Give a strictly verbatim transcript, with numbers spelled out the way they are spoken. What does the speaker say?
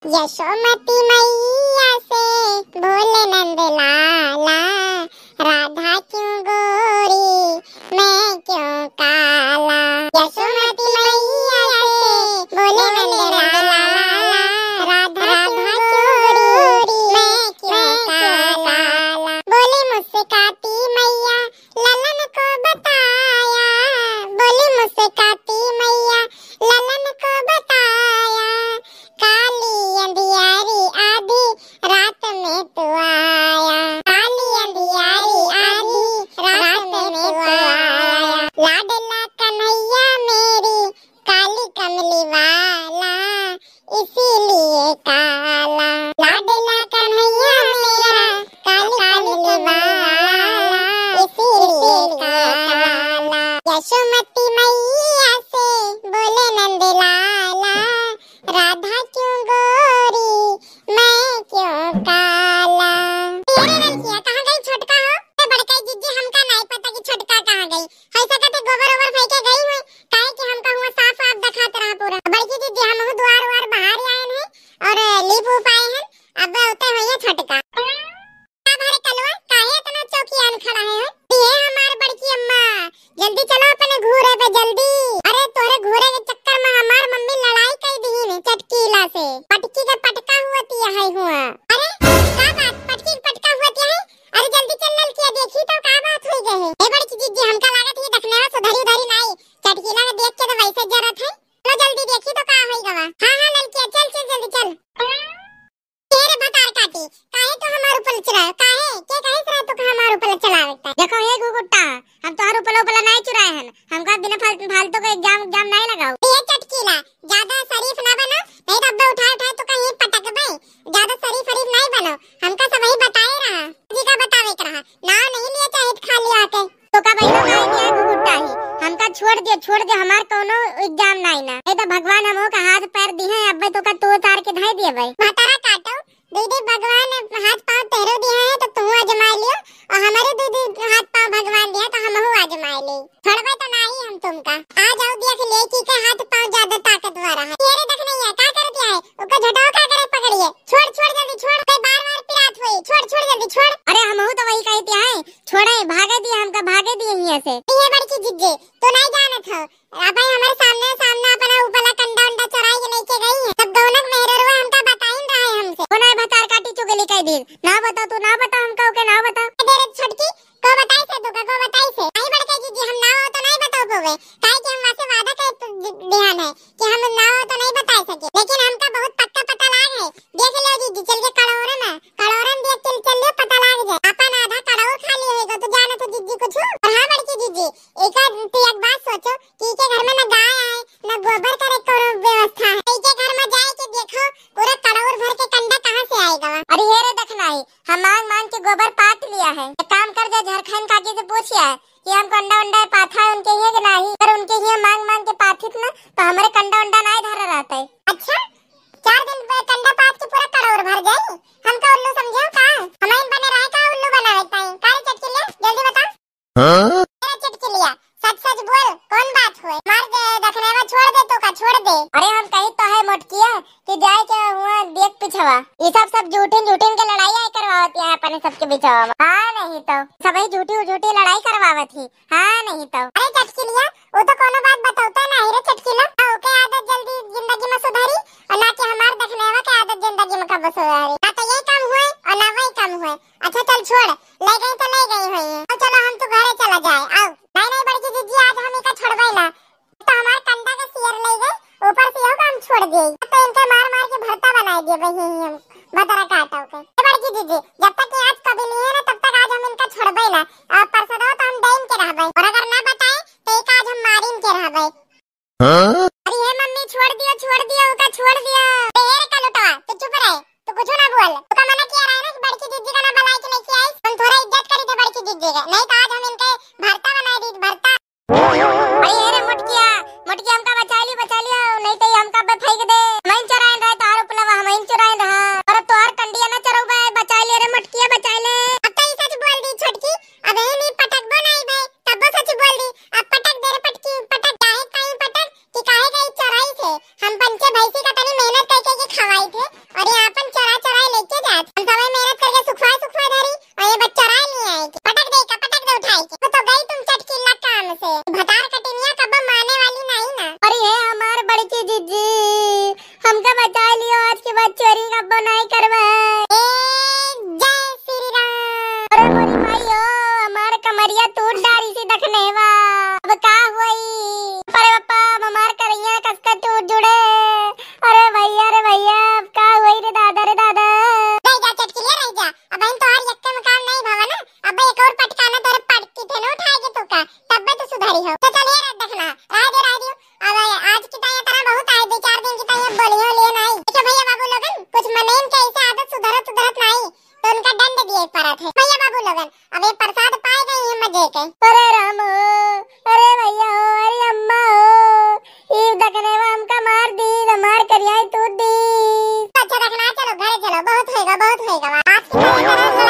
यशोमती मैया से बोले नंद लाला, राधा क्यों गोरी, मैं क्यों काला। यशोमती मैया से बोले नंद लाला, राधा क्यों गोरी, मैं क्यों काला। बोली मुस्काती मैया, ललन को बताया, बोली मुस्काती मैया, ललन को बताया। काली अंधियारी आधी रात में तू आया, काली अंधियारी आधी रात में तू आया। लाडला कन्हैया मेरी काली कमली वाला, इसीलिए काला। लाडला कन्हैया मेरा काली कमली वाला, इसीलिए काला। यशोमती मैया से बोले नंद लाला, राधा क्यों गोरी, मैं क्यों काला। अरे ललकिया, कहाँ गई छोटका हो? ए बड़का जिज्जी, हमका नाई पता कि छोटका कहाँ गई। हो सकत है गोबर ओबर फेंके गई होई, काहे कि हमका हुआ साफ साफ देखात रहा पूरा। बड़की जिज्जी, हमहू दुआर उआर बहार आएन है और लीप उप आए हैं, अब उते होइए छोटका। का भरे कलवा, काहे इतना चौकियान खड़ा है हो? ये हमार बड़की अम्मा, जल्दी चलो अपने घूरे पे, जल्दी। अरे तोरे घूरे के चक्कर में हमार मम्मी लड़ाई कई दीहिन चटकीला से, पटकी के पटका हुआ तिया है हुआ। अरे का बात, पटकी के पटका हुआ तिया है? अरे जल्दी चल ललकिया, देखी तो का बात होई गए है। ए बड़की जिज्जी, हमका लागत है दखनेवा सुधरी उधरी नाई, चटकीला के देख के तो वैसे जरत है। चलो जल्दी देखी तो का होई गवा। हाँ हाँ ललकिया, चल चल जल्दी चल। ए रे भतार काटी, काहे तू हमार ऊपर चिल्लाए? काहे? के कहे से तू हमार ऊपर चिल्लावे? देखो हे घुघुट्टा, हम तोहार ऊपर ऊपर नाई चुराए हन, हमका बिना फाल-, फालतू का इल्जाम, इल्जाम नाई लगाओ। ए चटकीला, ज्यादा शरीफ ना बनो, नहीं तो अब्बे उठाए उठाए तो कहीं पटकबे। ज्यादा शरीफ फरीफ नाई बनो, हमका सब ही बताए रहा, जी का बतावे के रहा, नाव नहीं लिया चाहे खा लिया के। तो का बहिनो का दिया घुघुट्टा ही, हमका छोड़ दियो, छोड़ दियो, हमार कौनो इल्जाम नाई ना। ए तो भगवान हमो का हाथ पैर दिहे, अब्बे तो का तू उतार के धाई दिए भाई। भतारा काटो, दीदी भगवान हाथ पाँव तेरो दिया है तो तू आजमा लियो, और हमारे दीदी हाथ पाँव भगवान दिया तो हमहू आजमा ली। छोड़बे तो नाही हम तुमका। आ जाओ देख ले की के हाथ पाँव ज्यादा ताकतवर है। ये रे देख नहीं है, का करती है? ओका झटाओ का करे पकड़िए। छोड़, छोड़ जल्दी छोड़। कोई बार बार पिरात होई। छोड़, छोड़ जल्दी छोड़। अरे हमहू तो वही कहती है। छोड़े, भागे दिए हमका, भागे दिए हियाँ से। ये बड़की जिज्जी, तो नहीं जानत हो। अब हमारे सामने, सामने अपना ऊपला कंडा उंडा चुराई के लेके गई है। सब गौनक मेहररुआ हमका बताइन रहा है हमसे। कौन है भतार काटी चुगली कह दी? ना बताओ तू, ना बताओ हमका, ओके ना बताओ। अरे रे छोटकी, को बताई से तू का, को बताई से? नहीं बड़के जिज्जी, हम ना हो तो नहीं बताओ पोवे। काहे कि हम वैसे वादा कर द-, दिहान है कि हम ना हो तो नहीं बताई सके। लेकिन हमका बहुत पक्का पता लाग है। देख लो जिज्जी, चल के कड़ोरन, कड़ोरन देख चल, चल लियो पता लाग जाए। अपन आधा कड़ोर खा लिए होगा, तू जाने तो जिज्जी कुछ। और हाँ बड़की जिज्जी, एक, तू एक बात सोचो कि के घर में ना गाय आए, ना गोबर करे कोनो व्यवस्था है। के घर में जाए के देखो, पूरा कड़ोर भर के कंडा कहाँ से आएगा? अरे हे रे दखनाई, हम मांग मांग के गोबर पाथ लिया है। एक काम कर जा, झारखंड काकी से पूछ या कि हम कंडा उंडा पाथा है उनके हियाँ के नाही, अगर उनके हियाँ मांग मांग के पाथित ना तो हमारे कंडा उंडा नाही धरा रहता है। अच्छा, चार दिन पे कंडा पाथ के पूरा कड़ोर भर जाई? हमका उल्लू समझे हो का? हमारे बने रहे का उल्लू बनावे ताई? का रे चटकिलिया, जल्दी बता। हाँ? ए चटकिलिया, सच सच बोल, कौन बात हुए? मार दे, दखनेवा छोड़ दे तो का, छोड़ दे। अरे हम कही तो है मोटकिया कि जाए के हुआ देख पिछवा। ये सब, सब झूठिन, झूठिन के लड़ाई आए करवावत है अपने सबके बिचवा में। हाँ नहीं तो, सब ही झूठी, झूठी लड़ाई करवावत ही। हाँ नहीं तो। अरे चटकिलिया, वो तो कोनो बात बतौते नहीं रे चटकिला। ना ओके आदत जल्दी जिंदगी में सुधारी और ना कि हमार दखनेवा के आदत जिंदगी में कब सुधारी। ना तो ये काम हुए और ना वही काम हुए। अच्छा चल छोड़, ले गई तो ले गई हुई है। अब चलो हम तो घरे चला जाए। आओ। नहीं नहीं बड़की जिज्जी, आज हम इका छोड़बे ना। तो हमार कंडा के सियर ले गई, ऊपर से हो हम छोड़ दिए। अब तो इनके मार मार के भरता बनाए दिए वही हम बदरा काटो के। ए बड़की जिज्जी, जब तक ये आज कभी नहीं है ना तब तक आज हम इनका छोड़बे ना। अब परसदवा तो हम डैम के रहबे और अगर ना बताए तो एक आज हम मारिन के रहबे। हाँ? अरे हे मम्मी, छोड़ दियो, छोड़ दियो, ओका छोड़ दियो। ए, ए रे कलुटवा, तू चुप रहे, तू कुछ ना बोल। तू का मना किया रहा है ना कि बड़की जिज्जी का ना बुलाए के लेके आई? हम थोड़ा इज्जत करी थे बड़की जिज्जी का, नहीं तो आज हम इनके भरता बनाए दी, भरता। अरे हे रे मोटकिया, मोटकिया हमका बचा लियो, बचा लियो, नहीं तो ये हमका बे फेंक दे। हम ही चुराइन रहे तोहार उपलवा, हम ही चुराइन रहा। और अब तोहार कंडिया ना चरौबे, बचा ले रे मोटकिया, बचा ले। अब तो ये सच बोल दी छोटकी, अब ये नहीं पटकबो नहीं बे, तब्बो सच बोल दी। अब पटक दे रे पटकी, पटक, काहे काहे पटक, कि काहे गई चोराई से? हम पंचे भैंसी का तनी मेहनत करके के खवाई नहीं करबे। ए, जय श्री राम। अरे मोरी माई हो, हमार कमरिया तूर डारिस ई दखनेवा। अब का होई? अरे बापा, अब हमार करिया कसका टूट जुड़े। अरे भैया, अरे भैया, अब का होई रे दादा, रे दादा। रह जा चटकिलिया, रह जा। अबहिन तोहार यक्के में काम नहीं भवा ना। अब एक और पटकाना तोरे पटकी थे ना उठाए के तू का, तब्बे तू सुधरी हो। तो चलिए रे दखना, रह दे, रह दियो। अब आज की ताई तरह बहुत आए, दो चार दिन की ताई अब बोलियो लिए नहीं। देखो भैया बाबू लोगन, कुछ मनइन के ऐसे आदत सुधरत सुधरत नहीं, तो उनका दंड दिए पड़त है। भैया बाबू लोगन, अब ये प्रसाद पाए गई है मजे के। अरे राम हो, अरे भैया हो, अरे अम्मा हो, ई दखनेवा हमका मार दी, हमार करियाई तूर दी। अच्छा दखना, चलो घरे चलो, बहुत होएगा, बहुत होएगा। आज की ताई तरह